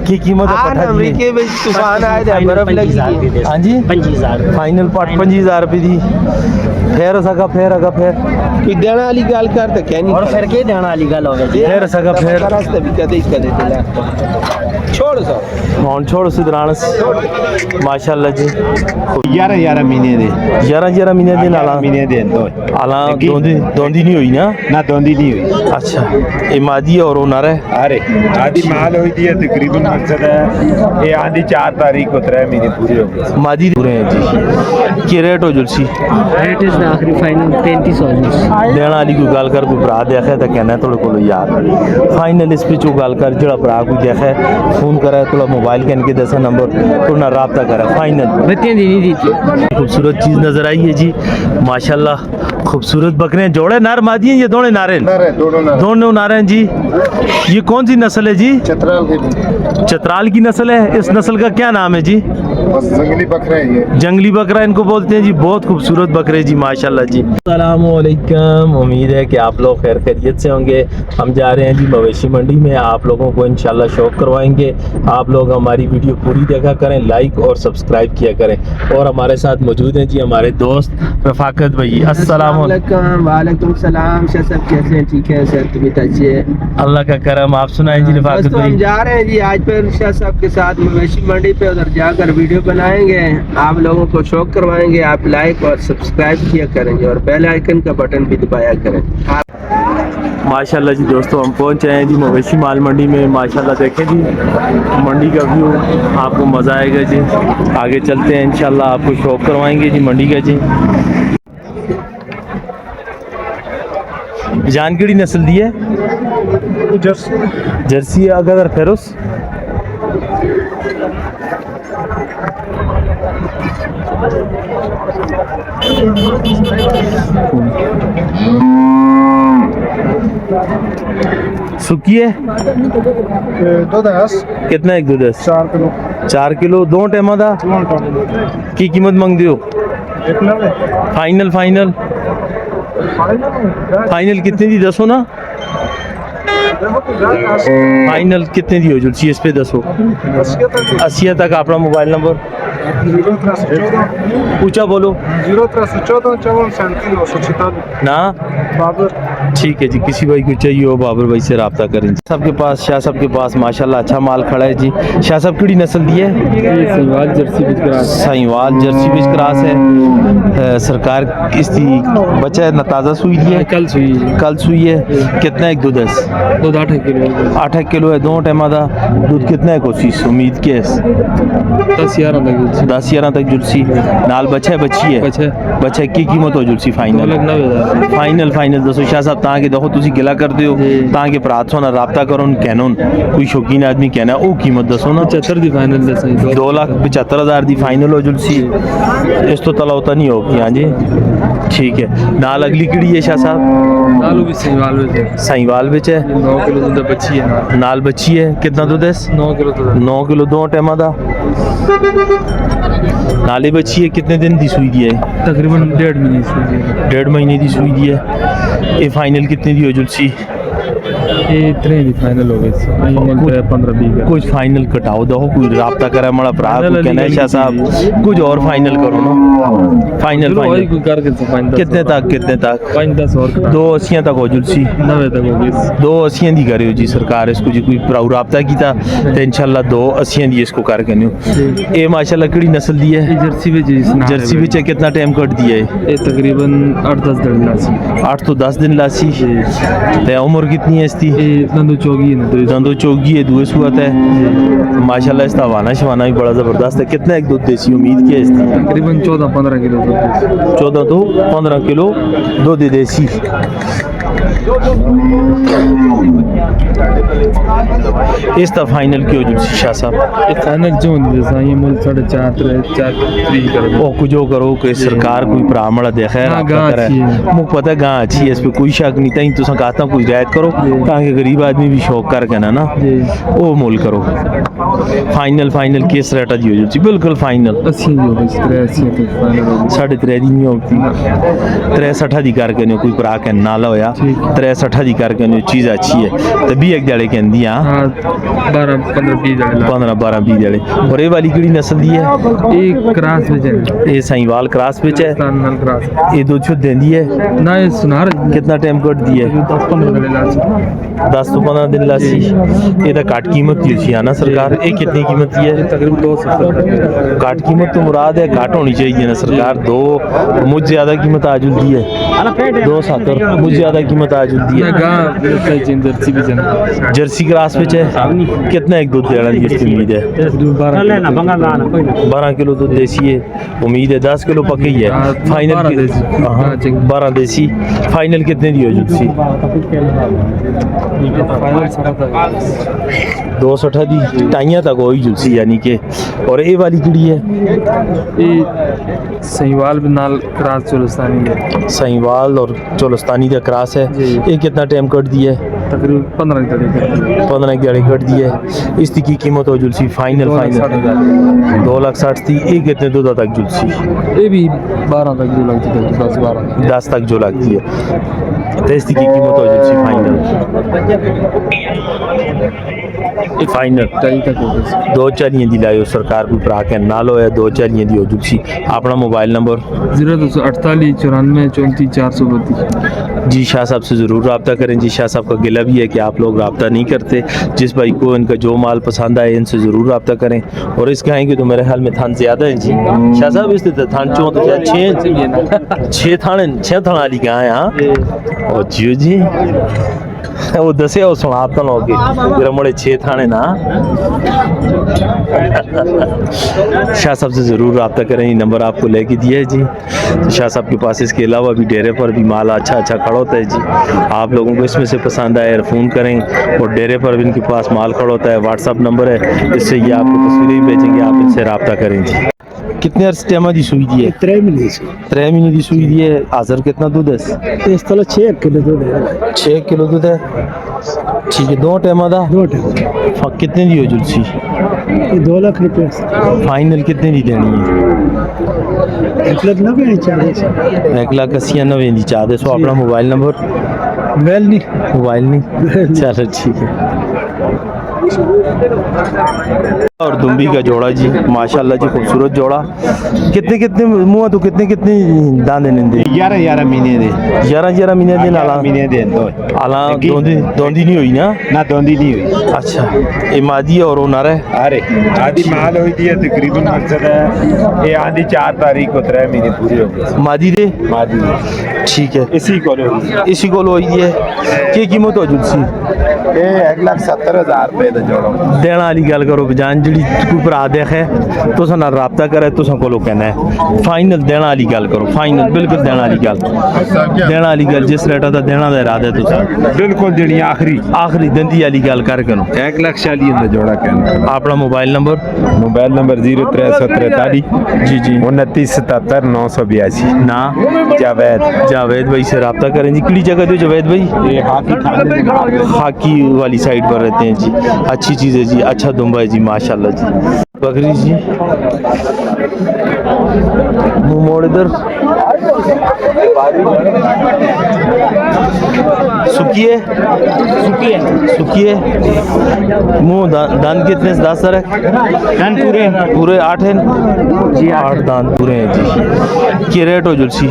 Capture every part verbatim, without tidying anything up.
کی قیمت ہے آ پٹھا نا دی؟ امریکے وچ طوفان آئے تے برف لگی ہے۔ ہاں جی؟ پنجی ہزار۔ فائنل پٹ پنجی ہزار روپے دی۔ پھر اس اگا، پھر اگا، پھر۔ کوئی دینا والی گل کر تے کہنی۔ اور پھر کے دینا والی گل ہوے جی؟ پھر اس اگا، پھر۔ راستے بھی کدے، کدے تے لے۔ چھوڑ سو۔ ہن چھوڑ سی درانا سی۔ ماشاءاللہ جی۔ یارہ، یارہ مہینے دے۔ یارہ، یارہ مہینے دے نالا۔ مہینے دے دو۔ حالاں دوندی، دوندی نہیں ہوئی نا؟ نہ، دوندی نہیں ہوئی۔ اچھا، یہ مادی ہے اور وہ نر ہے؟ ارے، آدھی مال ہوئی دی ہے، تقریباً مقصد ہے، یہ آندھی چار تاریخ کو ترے مہینے پورے ہو گئے۔ مادی پورے ہیں جی۔ کی ریٹ ہو جلسی؟ ریٹ اس دا آخری فائنل پینتی سو ہو جلسی۔ دینا والی کوئی گل کر، کوئی برا دیکھے تو کہنا ہے تھوڑے کولو یار۔ فائنل اس پہ چو گل کر، جڑا برا کوئی دیکھے، فون کرے، تھوڑا موبائل کن کے دسا نمبر، تو نہ رابطہ کرے۔ فائنل۔ بتیاں دی نہیں دیتی۔ خوبصورت چیز نظر آئی ہے جی، ماشاءاللہ۔ خوبصورت بکرے ہیں، جوڑے نر مادی ہیں، یہ دونے نارے ہیں؟ نر ہے، دونوں نر۔ دونوں نارے ہیں جی۔ یہ کون سی نسل ہے جی؟ چترال کی۔ چترال کی نسل ہے۔ اس نسل کا کیا نام ہے جی؟ بس جنگلی بکرا ہے یہ۔ جنگلی بکرا ان کو بولتے ہیں جی۔ بہت خوبصورت بکرے جی، ماشاءاللہ جی۔ السلام علیکم، امید ہے کہ آپ لوگ خیر خیریت سے ہوں گے۔ ہم جا رہے ہیں جی مویشی منڈی میں، آپ لوگوں کو انشاءاللہ شوق کروائیں گے۔ آپ لوگ ہماری ویڈیو پوری دیکھا کریں، لائک اور سبسکرائب کیا کریں۔ اور ہمارے ساتھ موجود ہیں جی ہمارے دوست رفاقت بھائی۔ السلام السلام علیکم۔ وعلیکم السلام۔ شاہ صاحب کیسے ہیں؟ ٹھیک ہے، صحت طبیعت اچھی ہے؟ اللہ کا کرم۔ آپ سنائیں جی ہاں، رفاقت دوستو، بھائی۔ ہم جا رہے ہیں جی آج پھر شاہ صاحب کے ساتھ مویشی منڈی پہ، ادھر جا کر ویڈیو بنائیں گے، آپ لوگوں کو شوق کروائیں گے۔ آپ لائک اور سبسکرائب کیا کریں گے اور بیل آئیکن کا بٹن بھی دبایا کریں۔ ماشاءاللہ جی دوستو، ہم پہنچ آئے ہیں جی مویشی مال منڈی میں۔ ماشاءاللہ دیکھیں جی منڈی کا ویو، آپ کو مزہ آئے گا جی۔ آگے چلتے ہیں انشاءاللہ، آپ کو شوق کروائیں گے جی منڈی کا جی۔ جان کیڑی نسل دی ہے؟ جرسی۔ جرسی ہے، اگر پھر اس سکی ہے؟ اے، دودھ ہے اس۔ کتنا ایک دودھ ہے؟ چار کلو۔ چار کلو، دو ٹائماں دا؟ دو ٹائم۔ کی قیمت منگ دیو؟ ایک نوے۔ Final, final. فائنل کتنے دی دسو نا؟ فائنل کتنے دی ہو جلسی اس پہ دسو؟ اسی تک۔ اپنا موبائل نمبر؟ زیرو ترے سو چودہ۔ اونچا بولو۔ زیرو ترے سو چودہ، چون سینتی، نو سو چھتالی۔ نا؟ بابر۔ ٹھیک ہے جی، کسی بھائی کو چاہیے ہو بابر بھائی سے رابطہ کریں۔ سب کے پاس، شاہ صاحب کے پاس ماشاءاللہ اچھا مال کھڑا ہے جی۔ شاہ صاحب کیڑی نسل دی ہے؟ یہ ساہیوال جرسی بچ کراس۔ ساہیوال جرسی بچ کراس ہے۔ اے، سرکار اس دی بچہ ہے نا، تازہ سوئی دی ہے؟ کل سوئی ہے۔ کل سوئی ہے۔ کتنا ایک دودھ ہے؟ دودھ آٹھ کلو ہے۔ آٹھ کلو ہے، دو ٹائماں دا دودھ کتنا ہے کوشش؟ امید کیا ہے؟ دس گیارہ تک جلسی۔ دس گیارہ تک جلسی۔ نال بچہ ہے، بچی ہے؟ بچہ ہے۔ بچہ کی قیمت ہو جلسی فائنل؟ دو لاکھ نوے ہزار۔ فائنل، فائنل دسو شاہ صاحب، تاکہ دیکھو تسی گلا کر دیو، جی۔ تاکہ برات سونا رابطہ کرن، کہنن، کوئی شوقین آدمی کہنا، او قیمت دسو نا۔ پچہتر دی فائنل دساں جی۔ دو لاکھ پچہتر ہزار دی فائنل ہو جلسی۔ اس تو تلا ہوتا نہیں ہو کہ، ہاں جی۔ ٹھیک ہے۔ نال اگلی کیڑی ہے شاہ صاحب؟ نال وہ بھی ساہیوال وچ ہے۔ ساہیوال وچ ہے۔ نو کلو دودھ بچی ہے نال۔ نال بچی ہے۔ کتنا دودھ ہے؟ نو کلو دودھ۔ نو کلو دو ٹائماں دا۔ نال ہی بچی ہے، کتنے دن دی سوئی دی ہے؟ تقریباً ڈیڑھ مہینے دی سوئی دی ہے۔ ڈیڑھ مہینے دی سوئی دی ہے۔ یہ فائنل کتنے دی ہو جلسی؟ یہ اتنے دی فائنل ہو گئی سی۔ یہ ملتا ہے پندرہ بیس کا۔ کچھ فائنل کٹاؤ دو، کوئی رابطہ کرے ہمارا بھرا، کوئی کہنا ہے شاہ صاحب، کچھ اور فائنل کرو نا۔ فائنل، چلو، فائنل۔ وہی کوئی کر کے فائنل۔ کتنے تک، کتنے تک؟ پانچ دس اور کٹا۔ دو اسیاں تک ہو جلسی۔ نوے تک ہو گئی سی۔ دو اسیاں دی کریو جی سرکار، اس کو جی کوئی بھراؤ رابطہ کیتا تے انشاءاللہ دو اسیاں دی اس کو کر کنیو۔ جی۔ اے ماشاءاللہ کیڑی نسل دی ہے؟ اے جرسی وچ جی، سنا جرسی وچ ہے، کتنا ٹائم کٹ دیا ہے؟ اے تقریباً آٹھ دس دن لاسی۔ آٹھ تو دس دن لاسی۔ جی۔ تے عمر کتنی ہے اس دی؟ اے دندو چوگی ہے نا، دو دندو چوگی ہے، دوئے سوت ہے۔ جی۔ ماشاءاللہ اس دا حوانہ شوانہ بھی بڑا زبردست ہے۔ کتنا ایک دودھ دیسی امید کیا ہے اس دی؟ تقریباً چودہ پندرہ کلو دودھ دیسی۔ چودہ تو پندرہ کلو دودھ دیسی۔ اس دا فائنل کیوں جلسی شاہ صاحب؟ یہ فائنل جو ہوندی ہے سائیں، مل ساڑھے چار، ترے، چار، تری کرو۔ او کچھ او کرو کہ جی۔ سرکار کوئی بھرا مڑا دیکھے، ہاں، رابطہ گاں کرے۔ اچھی ہے۔ مک پتہ ہے گاں اچھی ہے، اس پہ کوئی شک نہیں، تائیں تساں کہتا کوئی رعایت کرو، جی۔ تاکہ غریب آدمی بھی شوق کر کے نا، نا، جی۔ او مول کرو۔ فائنل، فائنل کس ریٹ دی ہو جلسی؟ بالکل فائنل۔ اسی دی ہو گئی، ترے اسی تک فائنل ہو گئی۔ ساڑھے ترے دی نہیں ہوتی۔ ترے سٹھا دی کر کے نہیں، کوئی بھرا کے نال ہویا۔ ترے سٹھا دی کر کے انہوں چیز اچھی ہے۔ تے بیہہ ایک دیہاڑے کہندی ہاں۔ ہاں، بارہ، پندرہ، بیہہ دیہاڑے لا۔ پندرہ، بارہ، بیہہ دیہاڑے۔ اور اے والی کیڑی نسل دی ہے؟ اے کراس وچ ہے۔ اے سائیوال کراس وچ ہے۔ راجستھان نال کراس۔ اے دودھ شودھ دیندی ہے؟ نہ، اے سنار۔ کتنا ٹائم کڈ دی ہے؟ دس پندرہ دن لاسی۔ دس تو پندرہ دن لاسی۔ جی۔ اے دا گھٹ قیمت دی ہوسی ہے نا سرکار؟ جی۔ اے کتنی قیمت دی ہے؟ اے تقریباً دو ستر۔ گھٹ قیمت تو مراد ہے گھٹ ہونی چاہیے نا سرکار؟ جی۔ دو، مجھ زیادہ قیمت آ جلدی ہے۔ دو ستر، مجھ زیادہ قیمت آ جلدی ہے۔ نہ، گاں جرسی بھی جانا۔ جرسی کراس وچ ہے۔ کتنا ایک دودھ دینا دی اس کی امید ہے؟ بارہ کلو دودھ دیسی ہے۔ امید ہے دس کلو پکی ہے۔ ہاں، فائنل بارہ کی-، دیسی۔ ہاں، ہاں، جی۔ بارہ دیسی۔ فائنل کتنے دی ہو جلسی؟ فائنل ساڑھا تک۔ دو سٹھا دی ٹائیاں تک ہوئی جلسی، یعنی کہ۔ اور اے والی کیڑی ہے؟ اے سہیوال نال کراس چولستانی ہے۔ سہیوال اور چولستانی دا کراس ہے۔ جی۔ اے کتنا ٹائم کڈ دی ہے؟ تقریباً پندرہ دیہاڑے کڈ دی ہے۔ پندرہ دیہاڑے کڈ دی ہے۔ اس دی کی قیمت ہو جلسی فائنل؟ دو لاکھ سٹھ ہزار۔ دو لاکھ سٹھ دی، اے کتنے دودھ تک جلسی؟ اے بھی بارہ تک جو لگتی ہے، دس بارہ۔ دس تک جو لگتی ہے۔ تے اس دی کی قیمت ہو جلسی فائنل؟ فائنل۔ ڈھائی تک ہو جلسی۔ دو چالیاں دی لائیو سرکار، کوئی بھرا کے نال ہویا، دو چالیاں دی ہو جلسی۔ اپنا موبائل نمبر؟ زیرو دو سو اڑتالیس چورانوے چونتی چار سو بتی۔ جی، شاہ صاحب سے ضرور رابطہ کریں۔ جی، شاہ صاحب کا گلہ بھی ہے کہ آپ لوگ رابطہ نہیں کرتے۔ جس بھائی کو ان کا جو مال پسند آئے، ان سے ضرور رابطہ کریں۔ اور اس گائے کے تو میرے خیال میں تھن زیادہ ہیں جی۔ شاہ صاحب، اس تے تھن چوں تو چھ، چھ تھن، چھ تھن والی گائے، ہاں۔ او جیو جی۔ وہ دسیا، وہ سنا تن ہو کے، میرا مڑے چھ تھانے نا۔ شاہ صاحب سے ضرور رابطہ کریں، یہ نمبر آپ کو لے کے دیا ہے جی۔ تو شاہ صاحب کے پاس اس کے علاوہ بھی ڈیرے پر بھی مال اچھا اچھا کھڑا ہوتا ہے جی۔ آپ لوگوں کو اس میں سے پسند آئے اور فون کریں، اور ڈیرے پر بھی ان کے پاس مال کھڑا ہوتا ہے۔ واٹس ایپ نمبر ہے، اس سے یہ آپ کو تصویریں بھی بھیجیں گے، آپ ان سے رابطہ کریں جی۔ کتنے عرصے ٹائم دی سوئی دی ہے؟ ترے مہینے سے۔ ترے مہینے دی سوئی دی ہے۔ حاضر کتنا دودھ ہے؟ اس طرح چھ کلو دودھ ہے۔ چھ کلو دودھ ہے۔ ٹھیک ہے، دو ٹائم دا؟ دو ٹائم۔ ف-، کتنے دی ہو جلسی؟ یہ دو لاکھ روپے۔ فائنل کتنے دی دینی ہے؟ ایک لاکھ نبے دی چاہیے۔ ایک لاکھ اسی نبے دی چاہتے سو۔ اپنا موبائل نمبر؟ موبائل نہیں۔ موبائل نہیں؟ چلو ٹھیک ہے۔ اور دمبی کا جوڑا جی، ماشاءاللہ جی، خوبصورت جوڑا۔ کتنے کتنے منہ تو کتنے کتنے داندے نندے؟ گیارہ گیارہ مہینے دے۔ گیارہ گیارہ مہینے دے نالا؟ مہینے دے دو۔ حالاں دوندی، دوندی نہیں ہوئی نا؟ نہ، دوندی نہیں ہوئی۔ اچھا، یہ مادی ہے اور وہ نارا ہے؟ ارے، آدھی مال ہوئی دی ہے، تقریباً مقصد ہے یہ آندھی چار تاریخ کو ترے مہینے پورے ہو گئے۔ مادی دے؟ مادی دے۔ ٹھیک ہے۔ اسی کو ہوئی۔ اسی کو ہوئی ہے۔ کی قیمت ہو جلسی؟ یہ ایک لاکھ ستر ہزار روپے دا جوڑا۔ دینا والی گل کرو بجان، جڑی کوئی بھرا دیکھے، تساں نال رابطہ کرے، تساں کولو کہنا ہے۔ فائنل دینا والی گل کرو، فائنل بالکل دینا والی گل۔ دینا والی گل، جس ریٹا دا دینا دا ارادہ ہے تساں۔ بالکل دینی آخری۔ آخری دندی والی گل کر کنو۔ ایک لاکھ چالیس دا جوڑا کہنا۔ اپنا mobile number? Mobile number zero ترے سو ترتالیس، جی، جی۔ انتیس ستہتر نو سو بیاسی۔ نا؟ جاوید۔ جاوید بھائی سے رابطہ کریں جی۔ کڑی جگہ دے جاوید بھائی؟ یہ ہاکی تھانے دے نال۔ ہاکی والی سائیڈ پر رہتے ہیں جی۔ اچھی چیز ہے جی، اچھا دمبا ہے جی، ماشاءاللہ جی۔ بکری جی۔ منہ موڑ ادھر۔ سکی ہے؟ سکی ہے۔ سکی ہے۔ منہ دا-، دند کتنے سے دس سر ہے؟ دند پورے ہیں۔ پورے آٹھ ہیں؟ جی، آٹھ۔ آٹھ دند پورے ہیں جی۔ کی ریٹ ہو جلسی؟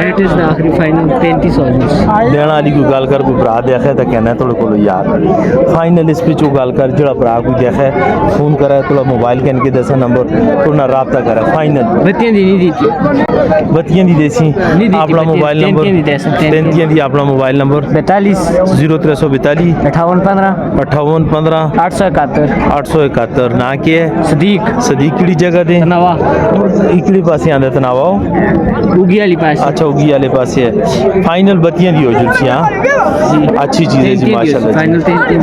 ریٹ اس دا آخری فائنل پینتیس ہو جلسی۔ دینا والی کوئی گل کر، کوئی بھرا دیکھے تو کہنا ہے تھوڑے کولو یار۔ فائنل اس پہ چو گل کر، جڑا بھرا کوئی دیکھے، فون کرے، تھوڑا موبائل کن کے دسا نمبر، تو نہ رابطہ کرے۔ فائنل۔ بتیاں دی نہیں دیتی۔ بتیاں دی دیسی۔ نہیں دیتی، اپنا بتیاں، موبائل نمبر۔ تینتیاں دی دیسی، تینتیاں۔ تینتیاں دی اپنا موبائل نمبر۔ بیتالیس۔ زیرو ترے سو بیتالیس۔ اٹھاون پندرہ۔ اٹھاون پندرہ۔ آٹھ سو اکہتر۔ آٹھ سو اکہتر۔ ناں کیا ہے؟ صدیق۔ صدیق کیڑی جگہ دے؟ تناوا۔ اکڑی پاسے آندے تناوا ہو؟ اوگی والی پاسے۔ اچھا، اوگی والے پاسے ہے۔ فائنل بتیاں دی ہو جلسی، ہاں؟ جی۔ اچھی چیز ہے جی، تینتیاں دی ہو، ماشاءاللہ جی۔ فائنل تینتیاں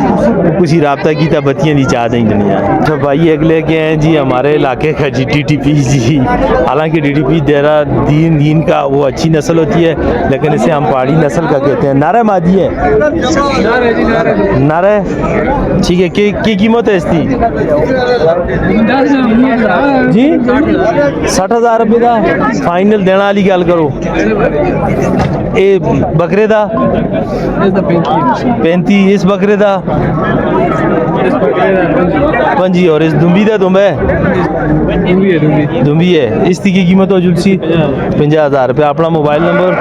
دی۔ کسی رابطہ کیتا بتیاں دی چاہ دیں دنیا۔ اچھا بھائی، اگلے کے ہیں جی ہمارے علاقے کا جی ڈی ٹی پی جی۔ حالانکہ ڈی ٹی پی دیرہ دین، دین کا وہ اچھی نسل ہوتی ہے، لیکن اسے ہم پہاڑی نسل کا کہتے ہیں۔ نارا مادی ہے؟ نارا، ٹھیک ہے، کی، کی قیمت ہے اس کی؟ جی؟ سٹھ ہزار روپے دا فائنل دینا والی گل کرو۔ اے بکرے دا؟ پینتی۔ اس بکرے دا؟ پنجی۔ اور اس دمبی دا؟ دمبے؟ دمبی ہے۔ اس دی کی قیمت ہو جلسی؟ پنجاہ ہزار روپے۔ اپنا موبائل نمبر؟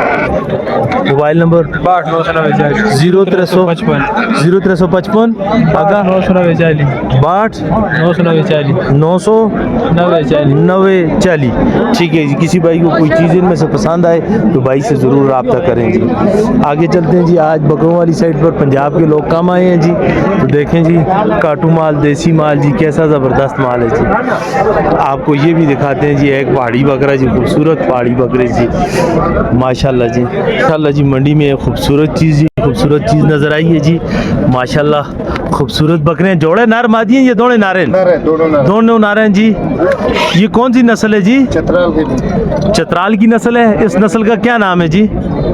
Mobile number? باہٹھ نو سو نوے چالی۔ زیرو ترے سو پچپن۔ زیرو ترے سو پچپن۔ آگا؟ نو سو نوے چالی۔ باہٹھ؟ نو سو نوے چالی۔ نو سو؟ نوے چالی۔ نوے چالی۔ ٹھیک ہے جی، کسی بھائی کو کوئی چیز ان میں سے پسند آئے تو بھائی سے ضرور رابطہ کریں جی۔ آگے چلتے ہیں جی، آج بکروں والی سائڈ پر پنجاب کے لوگ کم آئے ہیں جی۔ تو دیکھیں جی، کاٹو مال، دیسی مال جی، کیسا زبردست مال ہے جی۔ آپ کو یہ بھی دکھاتے ہیں جی، ایک پہاڑی بکرا جی، خوبصورت پہاڑی بکرے جی، ماشاءاللہ جی۔ ماشاءاللہ جی، منڈی میں ایک خوبصورت چیز جی، خوبصورت چیز نظر آئی ہے جی، ماشاءاللہ۔ خوبصورت بکرے ہیں، جوڑے نر مادی ہیں، یہ دونے نارے ہیں؟ نر ہے، دونوں نر۔ دونوں نارے ہیں جی۔ یہ کون سی نسل ہے جی؟ چترال کی۔ چترال کی نسل ہے۔ اس نسل کا کیا نام ہے جی؟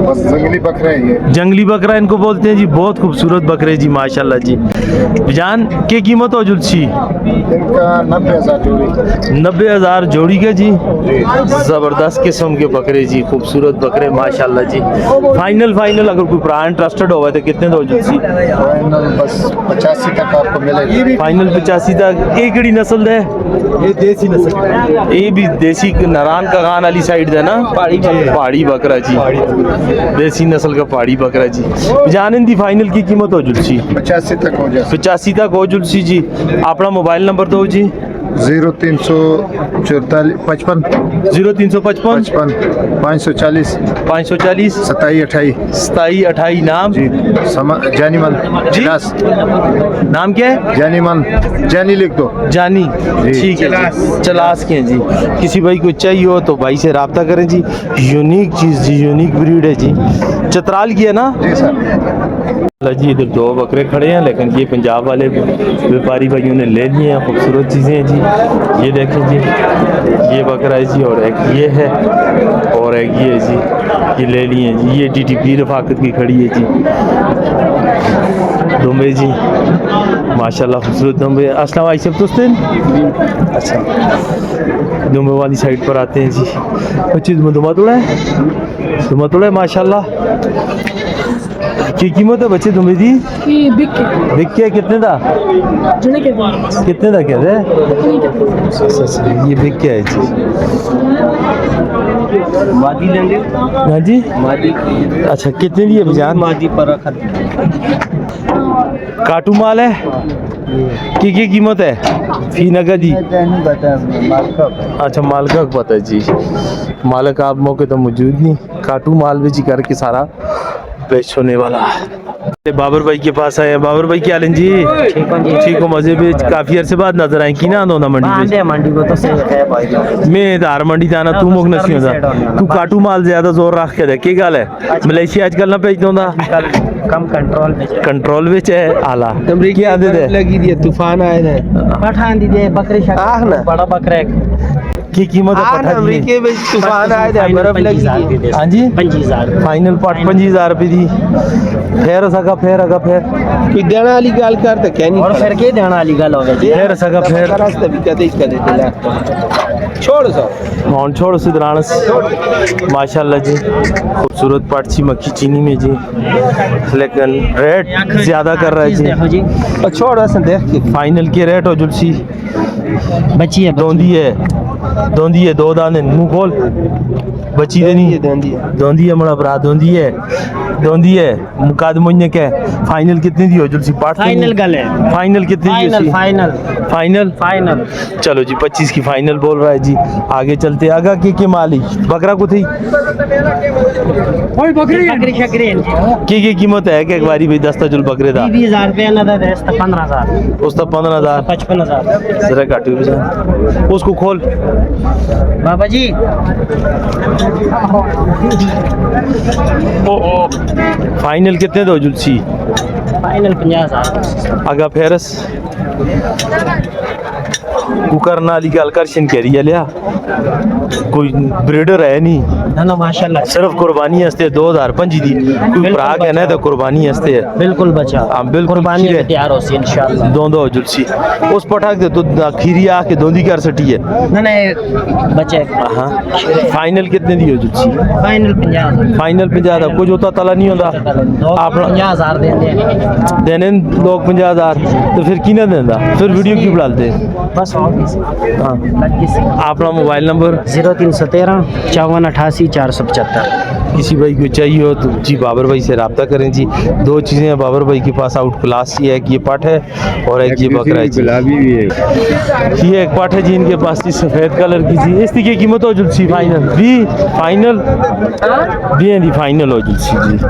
بس جنگلی بکرا ہے یہ۔ جنگلی بکرا ان کو بولتے ہیں جی۔ بہت خوبصورت بکرے جی، ماشاءاللہ جی۔ جان، کیا قیمت ہو جلسی؟ ان کا نبے ہزار جوڑی۔ نبے ہزار جوڑی کا جی؟ جی۔ زبردست قسم کے بکرے جی، خوبصورت بکرے، ماشاءاللہ جی۔ فائنل، فائنل اگر کوئی برا انٹرسٹڈ ہوئے تو کتنے دا ہو جلسی؟ فائنل بس پچاسی تک آپ کو ملے گا۔ فائنل پچاسی تک۔ یہ کیڑی نسل دا ہے؟ یہ دیسی نسل۔ یہ بھی دیسی نران کغان والی سائیڈ دا نا؟ پہاڑی بکرا۔ پہاڑی بکرا جی۔ دیسی نسل کا پہاڑی بکرا جی۔ جان، ان دی فائنل کی قیمت ہو جلسی؟ پچاسی تک ہو جائے۔ پچاسی تک ہو جلسی جی۔ اپنا موبائل نمبر دو جی۔ زیرو تین سو چورتالیس، پچپن۔ زیرو تین سو پچپن۔ پچپن۔ پانچ سو چالیس۔ پانچ سو چالیس۔ ستائی اٹھائی۔ ستائی اٹھائی۔ نام؟ جی، سما-، جانی مل۔ جی؟ چلاس۔ نام کیا ہے؟ جانی مل۔ جانی لکھ دو۔ جانی۔ جی۔ ٹھیک ہے جی۔ چلاس کے ہیں جی۔ کسی بھائی کو چاہیے ہو تو بھائی سے رابطہ کریں جی۔ یونیک چیز جی، یونیک بریڈ ہے جی۔ چترال کی ہے نا؟ جی سر۔ اللہ جی، ادھر دو بکرے کھڑے ہیں، لیکن یہ پنجاب والے ویپاری بھائیوں نے لے لیے ہیں۔ خوبصورت چیزیں ہیں جی۔ یہ دیکھیں جی، یہ بکرا ہے جی، اور ایک یہ ہے، اور ایک یہ ہے جی، یہ لے لیے ہیں جی۔ یہ ڈی ٹی پی رفاقت کی کھڑی ہے جی۔ دمبے جی، ماشاءاللہ خوبصورت دمبے۔ السلام علیکم دوستین۔ اچھا، دمبے والی سائیڈ پر آتے ہیں جی۔ بچے دمبے، دمبا توڑا ہے؟ دمبا توڑا ہے، ماشاءاللہ۔ کی قیمت ہے بچے دمبے دی؟ یہ بک کے۔ بک کے کتنے دا؟ جنے کے دے۔ کتنے دا کہہ دے؟ اچھا، اچھا، یہ بک کے ہے جی۔ مادی لیں گے؟ ہاں جی۔ مادی۔ اچھا، کتنے دی ہے بجان؟ مادی پر رکھا۔ کاٹو مال ہے؟ کی، کی قیمت ہے؟ فی نگد ہی؟ اچھا، مالکا کو پتہ ہے جی۔ مالک آپ موقع تو موجود نہیں۔ کاٹو مال وچ ہی کر کے سارا پیش ہونے والا ہے۔ بابر بھائی کے پاس آئے ہیں۔ بابر بھائی، کیا حال ہیں جی؟ ٹھیک ہوں جی۔ ٹھیک ہو، مزے وچ؟ کافی عرصے بعد نظر آئے، کی نہ آندا ہوندا منڈی وچ؟ آندے منڈی کو تو صحیح ہے بھائی۔ میں ادھار منڈی جانا، تو مک نسی ہوندا۔ تو کاٹو مال زیادہ زور رکھ کے دے، کی گل ہے؟ ملیشیا اج کل نہ بھیجدا ہوندا؟ کم کنٹرول وچ ہے۔ کنٹرول وچ ہے، آلہ۔ امریکہ کیا دے دے؟ لگی دی ہے، طوفان آئے دے۔ پٹھان دی دے، بکرے شکر۔ آہ نا۔ بڑا بکرا ہے۔ کی قیمت ہے آہ نا، پٹھا دی؟ امریکہ وچ طوفان آئے دے، برف لگی دی ہے۔ ہاں جی؟ پنجی ہزار۔ فائنل پٹ پنجی ہزار روپے دی۔ پھر اسا کا، پھر اگا پھر۔ کوئی دینا والی گل کر تے کہنی۔ اور پھر کے دینا والی گل ہوگی جی؟ پھر اسا کا، پھر۔ کرا اس تے بھی کدے، کدے دے لے۔ چھوڑ سو۔ ہن چھوڑ سی درانس۔ ماشاءاللہ جی، خوبصورت پٹ سی مکھی چینی میں جی، لیکن ریٹ زیادہ کر رہا ہے جی۔ چھوڑ اساں دیکھ کے۔ فائنل کے ریٹ ہو جلسی؟ بچی ہے، بچی۔ دوندی ہے، دوندی ہے، دو دانے منہ کھول۔ بچی دے نہیں۔ دوندی ہے، دوندی ہے۔ دوندی ہے، مڑا برا، دوندی ہے، دوندی ہے۔ مقدمہ نے کہہ، فائنل کتنے دی ہو جلسی؟ پٹ فائنل گل ہے۔ فائنل کتنے دی ہو فائنل، سی؟ فائنل۔ فائنل؟ فائنل۔ چلو جی، پچیس کی فائنل بول رہا ہے جی۔ آگے چلتے، آگا کے کے مالی؟ بکرا کو تھی؟ کوئی بکری ہے؟ بکری شکری ہے۔ کی کی قیمت ہے کہ ایک باری بھی دستا جل بکرے دا؟ بیس ہزار روپے نہ دے، اس تا پندرہ ہزار۔ اس تا پندرہ ہزار؟ پچپن ہزار۔ ذرا گھٹ بھی بچا۔ اس کو کھول۔ بابا جی۔ فائنل کتنے دو جلسی؟ فائنل پنجاہ ہزار۔ آگا پھیرس۔ کوکر نالی گل کر شن کری لیا۔ کوئی بریڈر ہے نہیں۔ نہ، نہ، ماشاءاللہ۔ صرف قربانی ہستے دو ہزار پنجی دی۔ کوئی بھرا کہنا ہے تو قربانی ہستے ہے۔ بالکل بچا۔ ہاں، بالکل قربانی پہ تیار ہو سی انشاءاللہ۔ دوندا ہو جلسی۔ اس پٹھا کے تو کھیری آ کے دوندی کر سٹی ہے۔ نہ، نہ، بچے۔ ہاں۔ فائنل کتنے دی ہو جلسی؟ فائنل پنجاہ ہزار۔ فائنل پنجاہ دا کچھ ہوتا تلا نہیں ہوندا۔ اپنا پنجاہ ہزار دیں دے۔ دینے لوگ پنجاہ ہزار۔ تو پھر کی نہ دیندا؟ پھر ویڈیو کیوں بنا لیتے؟ بس اور کسی۔ ہاں۔ اپنا موبائل نمبر؟ زیرو تین سو تیرہ چون اٹھاسی چار سو پچہتر۔ کسی بھائی کو چاہیے ہو تو جی بابر بھائی سے رابطہ کریں جی۔ دو چیزیں ہیں بابر بھائی کے پاس آؤٹ کلاس، یہ ایک یہ پٹ ہے اور ایک یہ بکرا ہے جی۔ گلابی بھی ہے۔ یہ ایک پٹ ہے جی ان کے پاس جی، سفید کلر کی جی۔ اس کی کیا قیمت ہو جلسی فائنل؟ بھی فائنل؟ بھی ہیں جی، فائنل ہو جلسی جی۔